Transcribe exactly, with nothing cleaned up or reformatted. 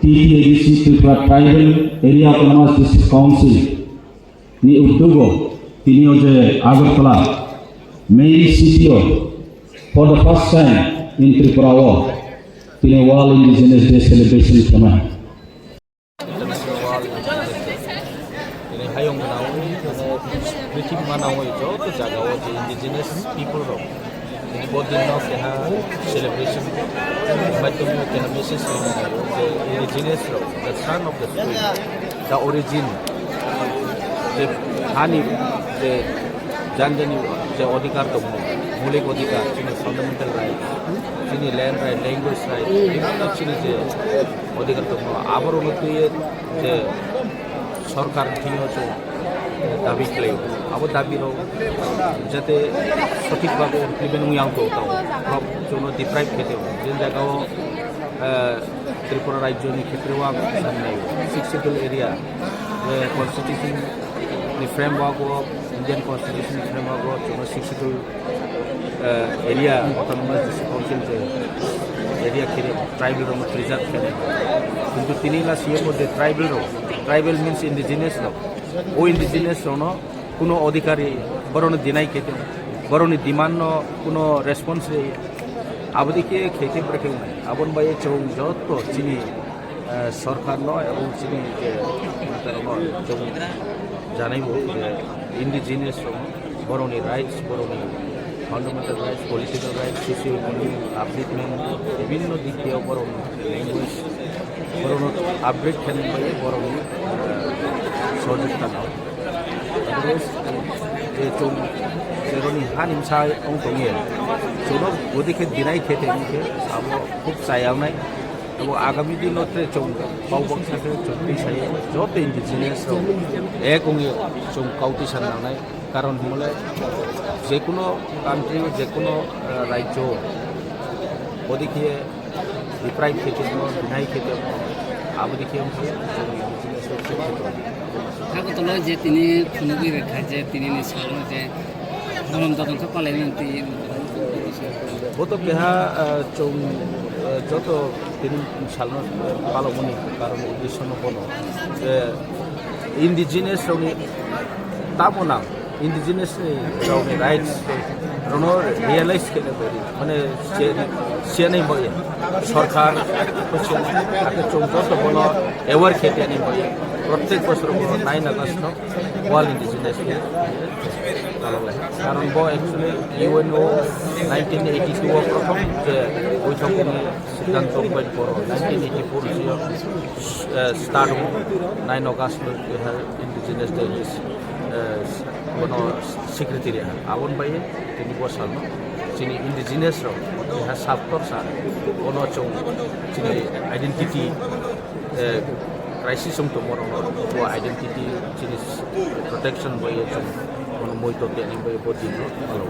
T T A D C, Tripura Tribal Area Autonomous District Council ni udyogo tini o je Agartala main city o for the first time in Tripura o tini World Indigenous Day celebration khema. International World Indigenous Day. Tini hayung manawi, mane prithibi manawi joto jaga o je indigenous people rok. Tini bo din no keha celebration maidhyam o keha message rwna nai o je indigenous rok, the son of the soil, the origin, je hani je janjani je odhikar tongmo, mulik odhikar, chini fundamental right, chini land right, language right, bibhinno chini je odhikar tongmo, aborokno twiwi je sorkar thwngwi chwng dabi khlaio. Abo dabi rok jate sothik bhabe implement wngya wngtong tao, borok chwngno deprive khe tong. Je jaga o, eh, Tripura rajyo ni khetre o ang sanai sixth schedule area, eh, constitution ni framework o, Indian constitution ni framework o chwngno sixth schedule eh, area, autonomous district council je area khe tribal rokno preserve khe. Kintu tini la C M o je tribal rok, tribal means indigenous rok. O indigenous rokno kuno odhikari borokno deny khe tong, borokni demand no kuno response rwya. Aboni khe khe khe bwrwi khe wngnai. Aboni bai chwng joto chini eh, sorkar no ebong chini je, no chwng janai bo je indigenous rok borokni rights, borokni fundamental rights, political rights, socio economic upliftment, bibhinno dik diyo borokni language, borokno upgrade khaina bagwi borokni, eh, sohojogita nao. Otherwise, je chwng jeroni hani bwsa wng tongya, chwngno bwdikhe deny khe tongkhe abo khub chaya wngnai. Abo agami dino tere chwng kau baksa khe chwng twi sai joto indigenous rok ek wngwi chwng kau twi san nangnai. Karon hwnmale jekuno country, jekuno, eh, rajyo bodi khe deprive khe tongmo, deny khe tongmo, abo dikhe wngkhe chwng indigenous rok khe tongmo. Agotala je tini phunugwi rwkha je tinini salo je Borom jotong khe palai nang twi. Bo to keha, ah, chwng, ah, joto tini salno, ah, palokmani karon uddesho no bono. Je indigenous rokni tamo nang, indigenous ni rokni rights rokno realize khe nang bari. Mane se, se nai boye. Sorkar, ake chwng joto bono aware khe tini boye. Prottek bosor bono nine August no World Indigenous Day. Karon bo actually U N o nineteen eighty-two o prothom je boithok ni siddhanto bai poro nineteen eighty-four sio, eh, start o nine August no keha Indigenous Day ni, eh, bono secretary ha. Aboni bai tini bo salno chini indigenous rok keha sub culture bono chwng chini identity eh, crisis wng tongmo rokno bo identity chini protection bai chwng bono moito teni bai bo din no palo.